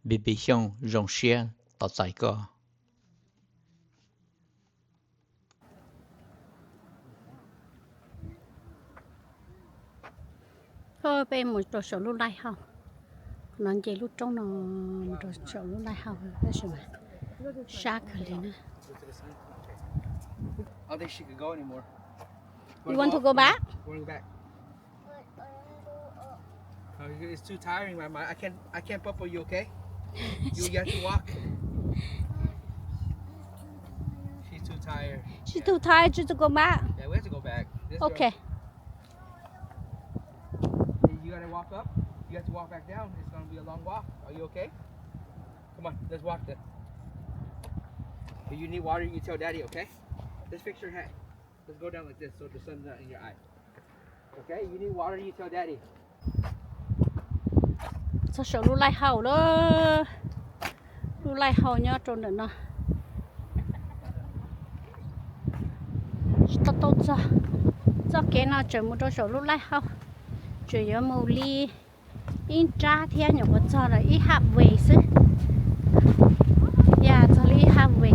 Npis Npis Xyooj zoo siab tos txais koj. Peb mus rau saum lub lighthouse no, nce lub roob no mus rau saum lub lighthouse tab sis mas sab kawg li na. You want to go back? No, it's too tiring, my, my. I can't, I can't pull you, okay? You, you have to walk. She's too tired. She's too tired just to go back. Yeah, we have to go back. This girl. Okay. You gotta walk up. You have to walk back down. It's gonna be a long walk. Are you okay? Come on, let's walk then. If you need water, you tell Daddy, okay? Let's fix your hat. Let's go down like this so the sun's not in your eye. Okay, you need water, you tell Daddy. Txog saum lub lighthouse lawm. Lub lighthouse nyob rau ntawm no. Tsis tau tau txog. Txoj kev no tseem mus rau saum lub lighthouse, tseem yuav mus li ib nrab thiab nyuam qhuav txog lawm ib halfway xwb. Ya, txog li ib halfway.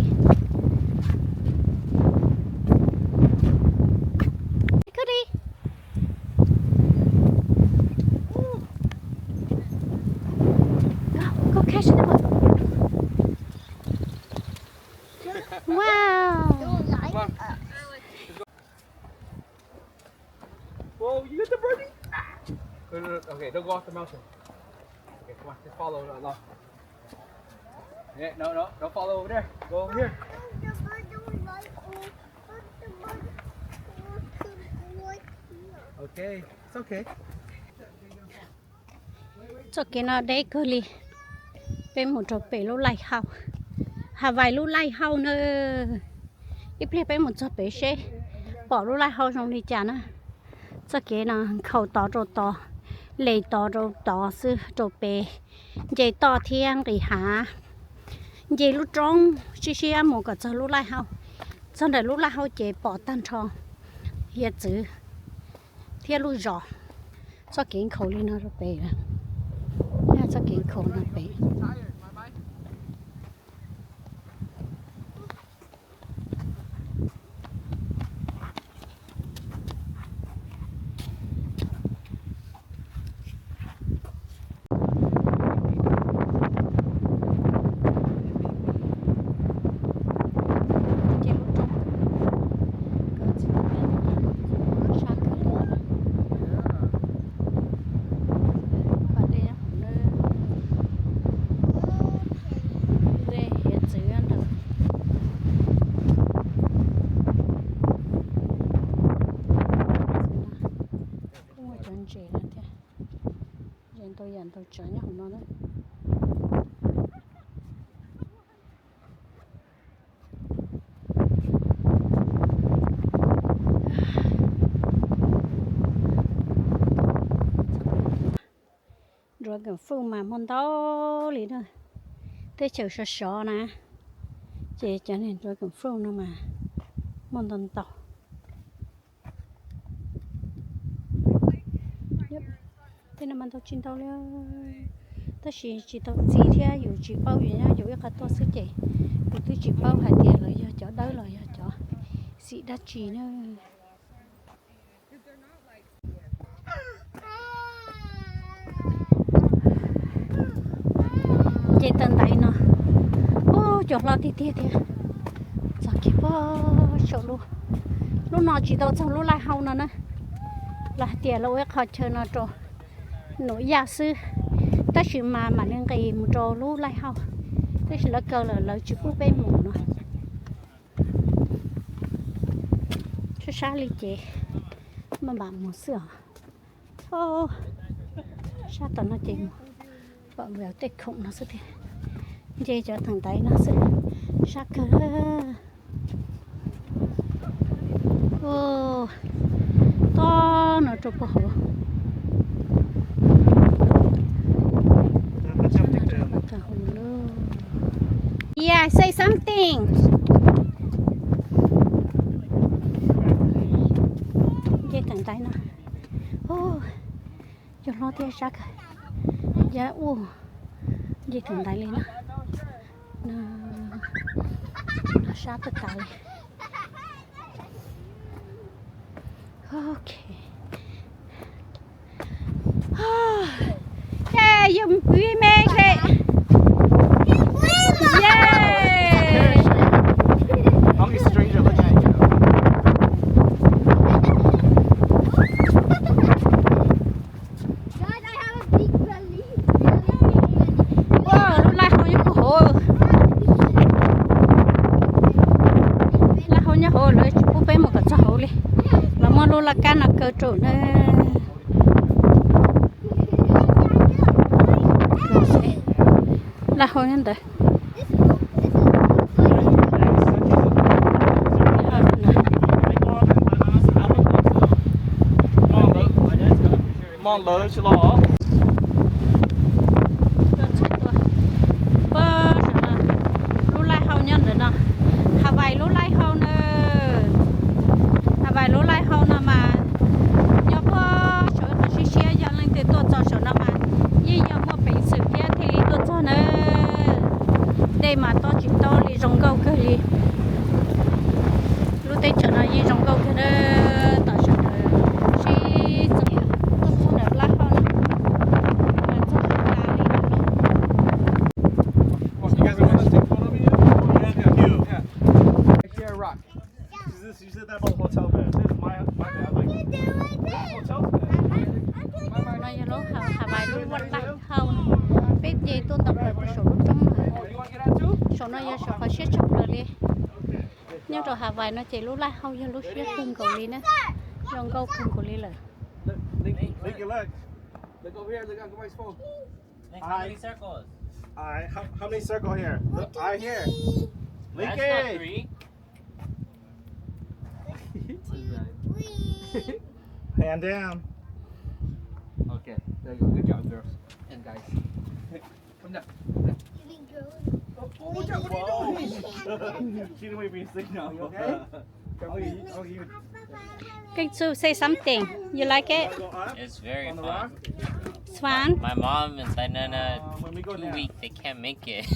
Go, go catch the boat. Wow. Whoa, you got the birdie? Ah. No, no, no. Okay, don't go off the mountain. Okay, come on, just follow along. Yeah, no, no, don't follow over there. Go over here. Okay, it's okay. Txoj kev no deb kawg li. Peb mus rau pem lub lighthouse, Hawaii lub lighthouse na. Ib pliag peb mus txog pem seb pom lub lighthouse zoo li cas na. Txoj kev no nkhaus tod rau tod, le tod rau tod xwb rau pem, nce toj thiab nqis hav, nce lub roob siab siab mus kom txog lub lighthouse. Txog ntawm lub lighthouse ces pom tag nrho hiav txwv thiab lub zos. Txoj kev nkhaus li no rau pem, txoj kev nkhaus no pem. Ces lub roob, sab kawg li. Pas dej nyob hauv lawm, dej hiav txwv nyob ntawd. Kuj muaj cov ntses no thiab, ntses ntau yam ntau tsav nyob hauv no na. Dragon fruit mas muaj ntau li na, teb chaws sov sov na, ces cov niag dragon fruit no mas muaj ntau ntau. Tej no mas ntau tsis ntau li, tab sis tsis tau txiv thiab yus tsis paub, yus nyob yus ib qho tuaj xwb ces yus twb tsis paub hais tias lawv yog cov dawb los yog cov xim dab tsi na. Nce tawm ntaiv no, ub, cua hlob tiag tiag thiab. Txog kiag pog saum lub, lub no tsis tau txog lub lighthouse no na, los hais tias lawv ua ib qho chaw no rau Nuam Yaj xwb, tab sis mas mam li nqis mus rau lub lighthouse, tab sis lawv kaw lawm lawv tsis pub peb mus no. Sab sab li ces maj mam mus xwb os. Sab tom no ces mus pom view tej khoom no xwb tiag. Nce cov theem ntaiv no xwb, sab kawg. Tob no rau puag hauv. Yeah, say something. Nce theem ntaiv no, cua hlob thiab sab kawg. Yog ua Ces tus ntaiv li no, no sab tag tas li. Ok. Yeah, you, we make it. Yay! Only stranger looking at you. Lub laj hau nyob puag hauv. Laj hau nyob hauv, lawv tsis pub peb mus kom txog hauv li. Lawv muab lub laj kab no kaw rau na. Laj hau nyob ntawd. Mog lawv tsis los. Lub laj hau nyob ntawm no, Hawaii lub laj hau na. Hawaii lub laj hau no mas nyob puag saum qhov siab siab, yog leej twg tuaj txog saum no mas yeej yog muaj peev xwm thiab thiaj li tuaj txog na. Dej mas tob tsis tob li, zoo nkauj kawg li. Lub teb chaws no yeej zoo nkauj kawg na. Tam sim no sib txuas tuaj txog ntawm laj hau no, txog tas li. No yog lub Hawaii lub laj hau, peb ces tuaj ntaus plaws puag saum lub roob no. Saum no yog saum qhov siab tshaj plaws li. Nyob rau Hawaii no ces lub laj hau yog lub siab kawg nkaus li na, zoo nkauj kawg nkaus li lawm. Look, look, look, look over here. Look at Uncle Mike's phone. Nick, how many circles? All right, how, how many circle here? Look, I here. That's not three. Hand down. Okay, there you go. Good job, girls and guys. Come down. Come down. Oh, oh, watch out, what are you doing? She didn't wait for your signal. You okay? Can you, oh, you Can you say something? You like it? It's very fun. It's fun? My mom and Sainana, two week, they can't make it.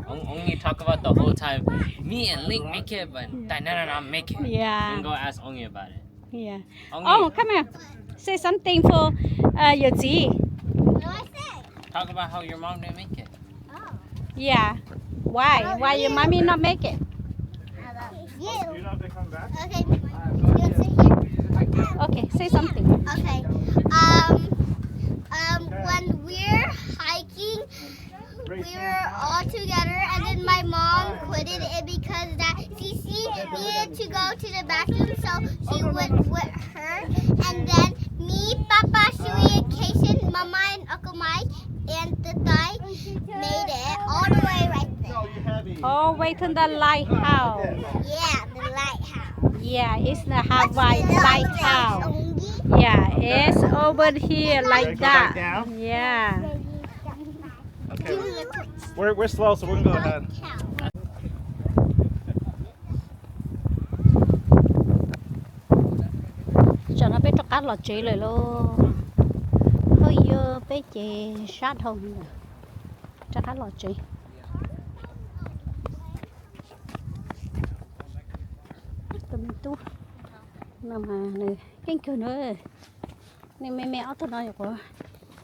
On- Only talk about the whole time. Me and Link make it, but Sainana not make it. Yeah. You can go ask Ongi about it. Yeah. Ongi. Oh, come here. Say something for uh, your dì. What do I say? Talk about how your mom didn't make it. Yeah. Why? Why your mommy not make it? You. Okay. You sit here. Okay, say something. Okay. Um, um, when we're hiking, we were all together, and then my mom quitted it because that Cece needed to go to the bathroom, so she went with her, and then me, Papa, Shui, and Kason, Mama, and Uncle Mike, and the guy made it all the way right there. All way to the lighthouse. Yeah, the lighthouse. Yeah, it's the Hawaii lighthouse. Yeah, it's over here like that. Yeah. Okay. We're, we're slow, so we're gonna go ahead. Tam no peb rov qab los tsev lawm lauj. Hauj yog peb ces sab dhau lawm. Rov qab los tsev. Tus me tub no mas nws keej kawg na. Nws me me ob tug no,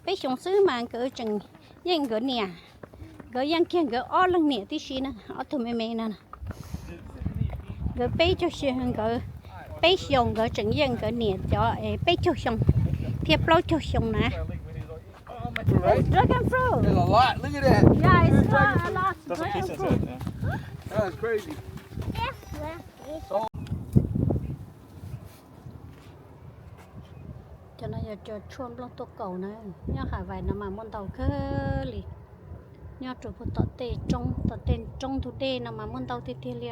peb xyoos xwb mas nkawd tseem yeej nkawd niam, nkawd yeej kiag nkawd ob leeg niam tib si na, ob tug me me no. Nkawd peb caug xyoo, nkawd peb xyoos nkawd tseem yeej nkawd niam cov peb caug xyoo thiab plaub caug xyoo na. Dragon fruit. There's a lot. Look at that. Yeah, it's got a lot of dragon fruit. That's crazy. Cov no yog cov tshuaj nplooj tuaj kaus na, nyob Hawaii no mas muaj ntau kawg li. Nyob rau puag tom tej roob, tom tej roob ntug dej no mas muaj ntau tiag tiag li.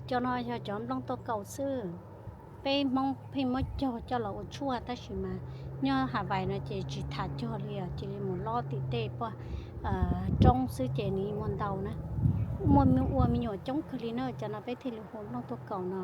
Cov no yog cov nplooj tuaj kaus xwb. Peb Hmoob pheej muab cog coj los ua tshuaj tab sis mas nyob Hawaii no ces tsis tham cog li os, cia li mus lob tim tej puag roob xwb ces nws muaj ntau na. Muaj ua me nyuam coob kawg li na, cov no peb thiaj li hu nplooj tuaj kaus no.